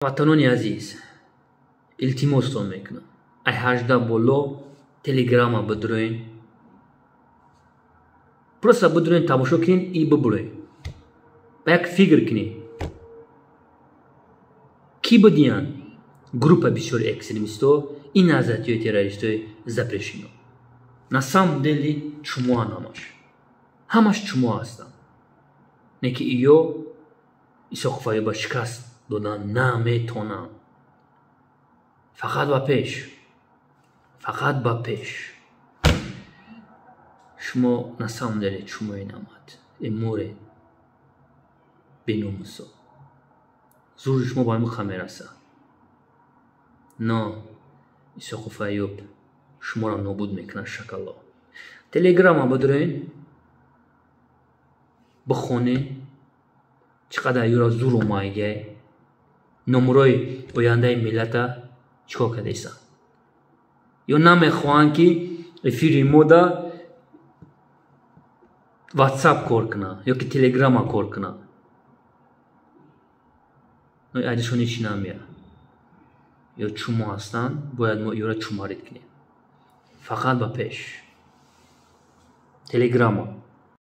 Ватанони азиз, илтимостон мекунам, ай 18 боло Телеграма бидроен, просто бидроен, тамошо кунен и бибуроен, ба як фикр кунед, кӣ бидиянд группа бисёри экстремистҳо, ин наҳзатиёи террористои запрещено. На самом деле чумоан ҳамаш, ҳамаш чумо ҳастанд, не ки иё Исоқов Аюба шикаст додан наметонанд. Фақат ба пеш, фақат ба пеш. Шумо на самом деле чумои намад эморе беномусо, зури шумо ба миқа мерасад, но Исоқов Аюб шуморо нобуд мекунад. Шакалло, Телеграма бидроен, бихонен, чӣ қадар юра зур омайгай, номурои ояндаи миллата чӣ кор кардесан, ё намехоҳанд, ки эфири мода Ватсап кор кунад ё ки Телеграма кор кунад. Айдишон ҳечи намеяд, ё чумо ҳастанд, бояд мо ёра чумарид кунем. Фақат ба пеш. Телеграма.